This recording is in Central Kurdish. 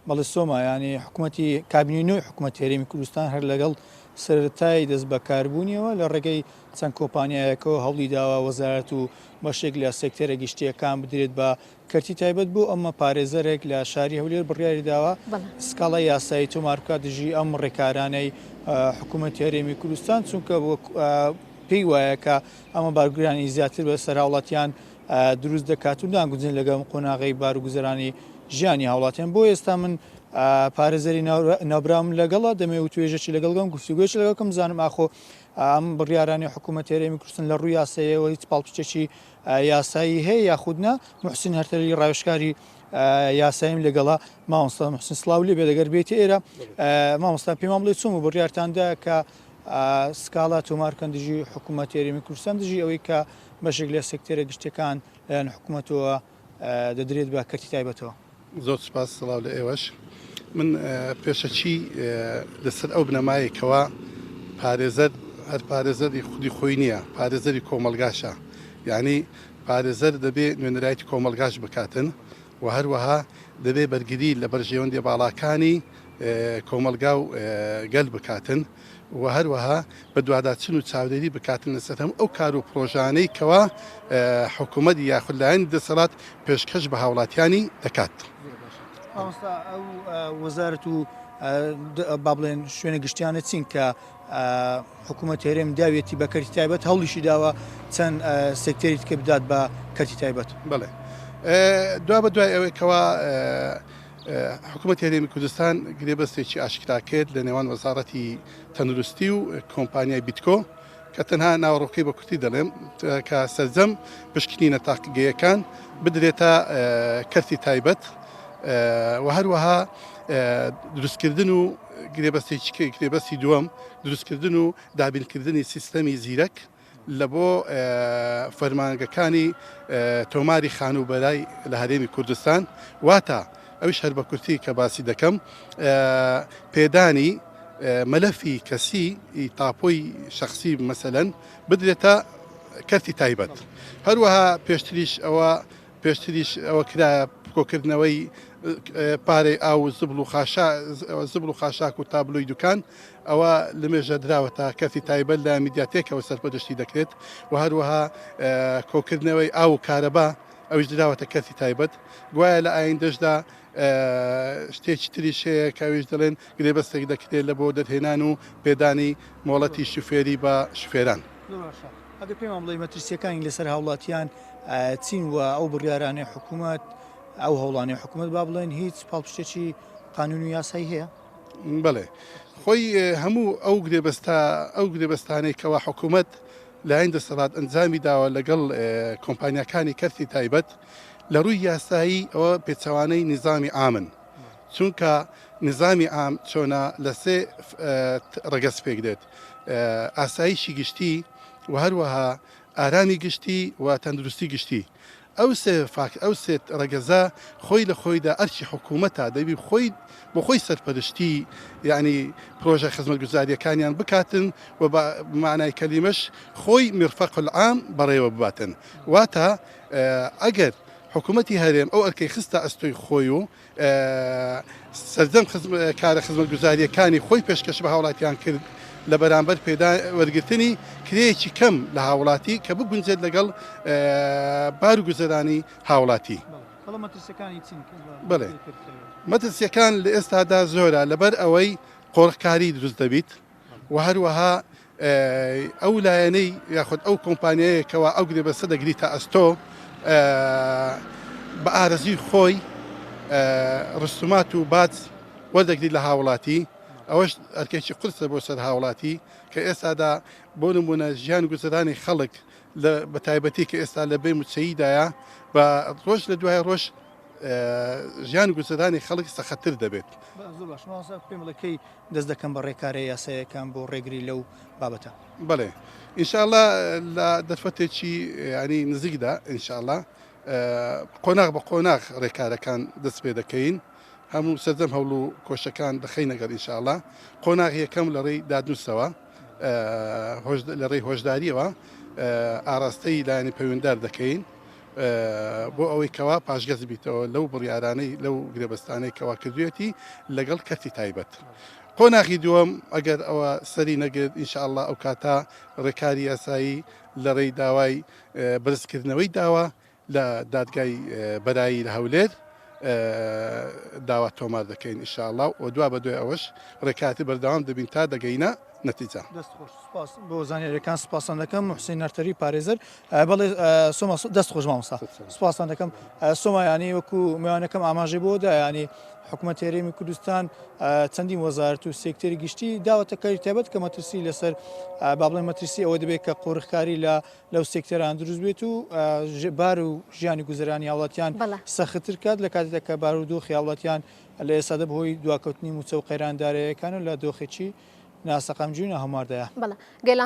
بەڵێ سۆما، یانی حکومەتی کابینەی نوێی حکومەتی هەرێمی کوردستان هەر لەگەڵ سەرەتای دەست بەکاربوونیەوە لە ڕێگەی چەند کۆمپانیایەکەوە هەوڵی داوە وەزارەت و بەشێک لە سێکتەرە گشتییەکان بدرێت بە کەرتی تایبەت بۆ ئەمە پارێزەرێک لە شاری هەولێر بڕیاری داوە سکاڵای یاسایی تۆمار بکات دژی ئەم ڕێکارانەی حکوومەتی هەرێمی کوردستان چونکە پێی وایە کە ئەمە بارگرانی زیاتر بە سەر هاوڵاتیان دروست دەکات و ناگونجێن لەگەڵ قۆناغی باروگوزەرانی ژیانی هاوڵاتیان بۆ ئێستا من پارێزەری ناوبراوم لەگەڵە دەمێ و توێژەکی لەگەڵگەم گفتوگوێکی لەگەڵکەم بزانم ئاخۆ ئەم بڕیارانی حکوومەت هەرێمی کوردستان لە ڕووی یاساییەوە هیچ پاڵپشتێکی یاسایی هەیە یاخود نا محسن هەرتەلی ڕاوێژکاری یاساییم لەگەڵە مامۆستا محسن سڵاو لێ بێت ئەگەر بێتە ئێرە مامۆستا پێمان بڵێ چۆن و بڕیارتاندا کە سکاڵا تۆمار بکەن دژی حکوومەتی هەرێمی کوردستان دژی ئەوەی کە بەشێک لە سێکتەرە گشتیەکان لەلایەن حکوومەتەوە دەدرێت بە کەرتی تایبەتەوە. زۆر سوپاس، سڵاو لە ئێوەش. من پێشەکی لەسەر ئەو بنەمایەی کەوا پارێزەر هەر پارێزەری خودی خۆی نییە، پارێزەری کۆمەڵگاشە. یانی پارێزەر دەبێ نوێنەرایەتی کۆمەڵگاش بکاتن و هەروەها دەبێ بەرگری لە بەرژەوەندیە باڵاکانی کۆمەڵگا و گەل بکاتن و هەروەها بەدواداچن و چاودێری بکاتن لەسەر هەموو ئەو کار و پڕۆژانەی کەوا حکوومەت یاخود لایەنی دەسەڵات پێشکەش بە هاوڵاتیانی دەکات. مامۆستا ئەو وەزارەت و با بڵێن شوێنە گشتیانە چین کە حکوومەت هەرێم داویەتی بە کەرتی تایبەت هەوڵیشی داوە چەند سێکتەری تکە بدات بە کەرتی تایبەت؟ بەڵێ دوا بە دوای ئەوەی کەوا حکوومەتی هەرێمی کوردستان گرێبەستێکی ئاشکرا کرد لە نێوان وەزاڕەتی تەندروستی و کۆمپانیای بیتکۆ کە تەنها ناوەڕۆکەی بە کورتی دەڵێم کە سەرجەم پشکنینە تاقیگەیەکان بدرێتە کەرتی تایبەت و هەروەها دروستکردن و گرێبەستێکی گرێبەستی دووەم دروستکردن و دابینکردنی سیستەمی زیرەک لە بۆ فەرمانگەکانی تۆماری خانووبەرای لە هەرێمی کوردستان واتە ئەویش هەر بە کورتی کە باسی دەکەم پێدانی مەلەفی کەسی تاپۆی شخصی مەسەلەن بدرێتە کەرتی تایبەت هەروەها پێشتریش ئەوە پێشتریش ئەوە کرایە کۆکردنەوەی پارەی ئاو و زبڵ و خاشا زبڵ و خاشاک و تابلۆی دوکان ئەوە لەمێژە دراوەتە کەرتی تایبەت لە میدیاتێکەوە سەرپەرشتی دەکرێت و هەروەها کۆکردنەوەی ئاو و کارەبا ئەویش دراوەتە کەرتی تایبەت گوایە لە ئایندەشدا شتێکی تریش هەیە کە ئەویش دەڵێن گرێبەستێک دەکرێت لە بۆ دەرهێنان و پێدانی مۆڵەتی شوفێری بە شوفێران. زۆر باشە ئەگەر پێمان بڵێی مەترسییەکانی لەسەر هاوڵاتیان چین و ئەو بڕیارانەی حکوومەت ئەو هەوڵانەی حکوومەت با بڵێن هیچ پاڵپشتێکی قانوون و یاسایی هەیە؟ بەڵێ خۆی هەموو ئەو گرێبەستە ئەو گرێبەستانەی کەوا حکوومەت لایەن دەسەڵات ئەنجامی داوە لەگەڵ کۆمپانیاکانی کەرتی تایبەت لە ڕووی یاسایی ئەوە پێچەوانەی نیزامی عامن چونکە نیزامی عام چۆنە لە سێ ڕەگەز پێک دێت ئاسایشی گشتی و هەروەها ئارامی گشتی و تەندروستی گشتی ئەو سێ فاکت ئەو سێ ڕەگەزە خۆی لە خۆیدا ئەرکی حکوومەتە دەبی خۆی بۆ خۆی سەرپەرشتی یعنی پرۆژە خزمەتگوزاریەکانیان بکاتن و بە معنای کەلیمەش خۆی مرفق العام بەڕێوە بباتن واتە ئەگەر حکوومەتی هەرێم ئەو ئەرکەی خستە ئەستۆی خۆی و سەرجەم کارە خزمەتگوزارییەکانی خۆی پێشکەش بە هاوڵاتیان کرد لە بەرامبەر پێدا وەرگرتنی کرێیەکی کەم لە هاوڵاتی کە بگونجێت لەگەڵ بار و گوزەرانی هاوڵاتی. بەڵێ مەترسیەکان لە ئێستادا زۆرە لەبەر ئەوەی قۆرخکاری دروست دەبیت و هەروەها ئەو لایەنەی یاخود ئەو کۆمپانیایە کەوا ئەو گرێبەستە دەگریتە ئەستۆ بە ئارەزوی خۆی ڕسومات و باج وەردەگریت لە هاوڵاتی ئەوەش ئەرکێکی قورسە بۆ سەر هاوڵاتی کە ئێستادا بۆ نمونە ژیان گوزەرانی خەڵک لە بە تایبەتی کە ئێستا لە بێ موچەییدایە بە ڕۆژ لە دوای ڕۆژ ژیان گوزەرانی خەڵک سەختتر دەبێت. زۆر باش مامۆستا پێم بڵێ کەی دەست دەکەن بە ڕێکارە یاساییەکان بۆ ڕێگری لەو بابەتە؟ بەڵێ ئینشاءاللە لە دەرفەتێکی ینی نزیکدا ئینشاءاللە قۆناغ بە قۆناغ ڕێکارەکان دەست پێ دەکەین هەموو سەرجەم هەوڵ و کۆشەکان دەخەینە گەڕ ئینشاءاللە قۆناغ یەکەم لە ڕێی دادنووسەوە لە ڕێی هۆشداریەوە ئاراستەی لایەنی پەیوەنددار دەکەین. بۆ ئەوەی کەوا پاشگەز بیتەوە لەو بڕیارانەی لەو گرێبەستانەی کەوا کردوێتی لەگەڵ کەرتی تایبەت. قۆناغی دووەم ئەگەر ئەوە سەری نەگرت ان شاء اللە ئەو کاتە ڕێکاری یاسایی لە ڕێی داوای بەرزکردنەوەی داوا لە دادگای بەرایی لە هەولێر داوا تۆمار دەکەین ان شاء اللە و دوا بەدوای ئەوەش ڕێکاتی بەردەوام دەبین تا دەگەینە نەتیجە. دەست خۆش سپاس بۆ زانیاریەکان سپاستان دەکەم موحسین نەرتەری پارێزەر بەڵێ سۆما دەست خۆش مامۆستا سپاستان دەکەم سۆما یانی وەکو میوانەکەم ئاماژەی بۆ دا یانی حکوومەت هەرێمی کوردستان چەندین وەزارەت و سێکتەری گشتی داوەتە کاری تایبەت کە مەترسی لەسەر با بڵێن مەترسی ئەوە دەبێت کە قۆرخکاری لە لەو سێکتەران دروست بێت و بار و ژیانی گوزەرانی هاوڵاتیان سەختتر کات لە کاتێکدا کە بارودۆخی هاوڵاتیان لە ئێستادا بەهۆی دواکەوتنی مووچە و قەیران داراییەکان و لە دۆخێکی ناسەقامگیر و ناهەمواردایە. بەڵێ. گەلان.